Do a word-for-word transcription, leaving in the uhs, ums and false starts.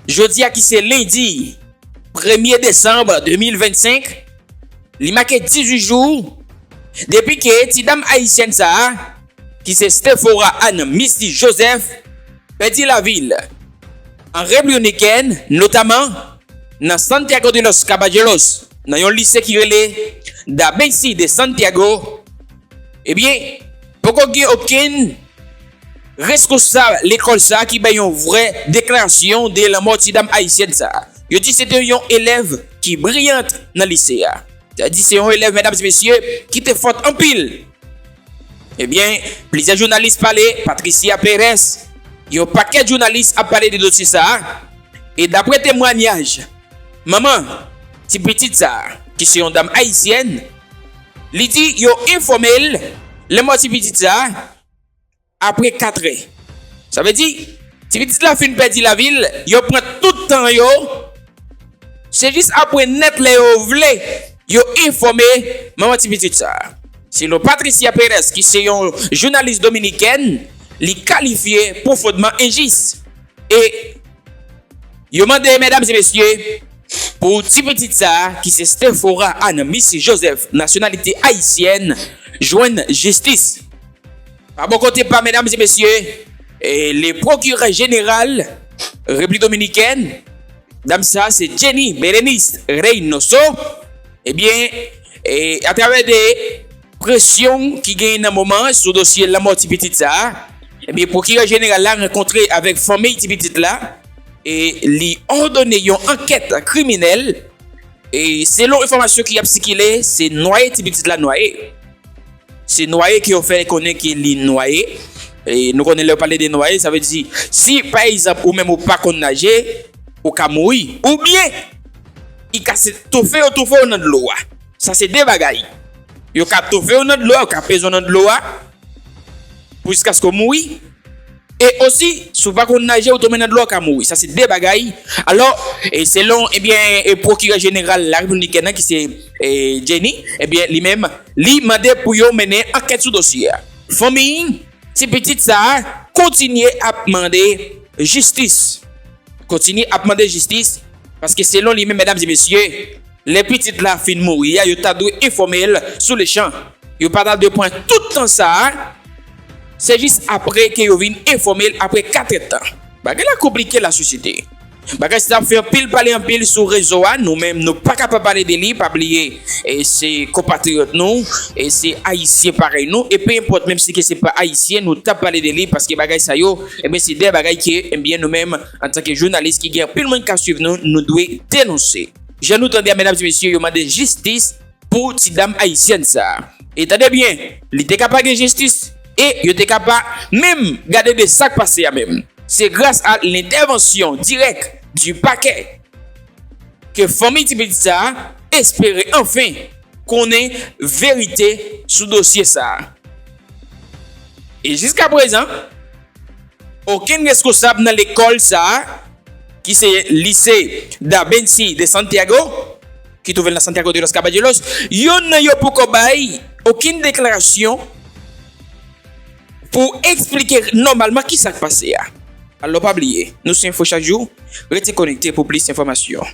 Jodi a ki se lendi premye desanm de mil vennsenk, li make dizuit jou depi ke ti dam ayisyèn sa a, ki se Stephora Anne Misty Joseph, pèdi lavi l an Repiblik Dominikèn, notaman nan Santiago de los Caballeros, nan yon lise ki rele Da Vinci de Santiago. Ebyen, poko gen okenn reskonsab lekòl sa a ki bay yon vrè deklarasyon de lanmò ti dam ayisyèn sa a. Yo di se te yon elèv ki briyant nan lise a. Sa di se yon elèv, medam e mesye, ki te fòt anpil. Ebyen, plizyè jounalis pale, Patricia Perez, yon pakèt jounalis ap pale de dosye sa a. E daprè temwanyaj manman ti pitit sa a, ki se yon dam ayisyèn, li di yo enfòme l lanmò ti pitit sa a apre katrè. Sa vle di, ti pitit la fin pèdi lavi l, yo pran tout tan yo, se jis apre nèt lè yo vle, yo enfòme manman ti pitit sa a. Selon Patricia Perez, ki se yon jounalis dominikèn, li kalifye pwofondman enjis. E yo mande, medam e mesye, pou ti pitit sa a, ki se Stephora Anne Misty Joseph, nasyonalite ayisyèn, jwenn jistis. Pa bò kote pa, medam e mesye, e le prokirè jeneral Repiblik Dominikèn, dam sa a se Jenny Berenice Reynoso. Ebyen, e atravè de presyon ki genyen nan moman an sou dosye lanmò ti pitit sa a, ebyen, prokirè jeneral la rankontre avèk fanmi ti pitit la e li òdone yon ankèt kriminèl. E selon enfòmasyon ki ap sikile, se nwaye ti pitit la nwaye. Se nwaye ke yo fè konnen ke li nwaye. E nou konnen lè yo pale de nwaye, sa vle di, si pa egzanp ou menm ou pa konn naje, ou ka mouri. Oubyen, i ka se toufe yo, toufe w nan dlo a. Sa se de bagay. Yo ka toufe w nan dlo a, yo ka peze w nan dlo a, pou jiskaske w mouri. E osi, si w pa konn naje, ou tonbe nan dlo a, ou ka mouri. Sa se de bagay. Alò, e selon, ebyen, e prokirè jeneral la Repiblik Dominikèn nan, ki se, e, Jenny, ebyen, li menm, li mande pou yo mennen ankèt sou dosye a. Fanmi ti pitit sa a kontinye ap mande jistis. Kontinye ap mande jistis, paske selon li menm, medam e mesye, lè pitit la fin mouri a, yo ta dwe enfòme l sou lechan. Yo pa ta dwe pran tout tan sa a, se jis apre ke yo vin enfòme l apre katrè tan. Bagay la konplike, lasosyete. Bagay sa ap fè anpil pale anpil sou rezo a, nou menm nou pa kapab pale de li, pa bliye, e se konpatriyòt nou, e se ayisyen parèy nou, e pe enpòt, menm si ke se pa ayisyen, nou t ap pale de li, paske bagay sa yo, ebyen, se de bagay ke, ebyen, nou menm, antanke jounalis ki gen anpil moun k ap swiv nou, nou dwe denonse. Jan nou tande a, medam e mesye, yo mande jistis pou ti dam ayisyèn sa a. E tande byen, li te ka pa gen jistis, e yo te ka pa menm gade de sa k pase a menm. Se gras a lentèvansyon dirèk di pakè ke fanmi ti pitit sa a espere anfen konnen verite sou dosye sa a. E jiska prezan, okenn reskonsab nan lekòl sa a, ki se lise Da Vinci de Santiago, ki twouve l nan Santiago de los Caballeros, yonn nan yo poko bay okenn deklarasyon pou eksplike nòmalman kisa k pase a. Alò, pa bliye, nou se Enfo Chak Jou, rete konekte pou plis enfòmasyon.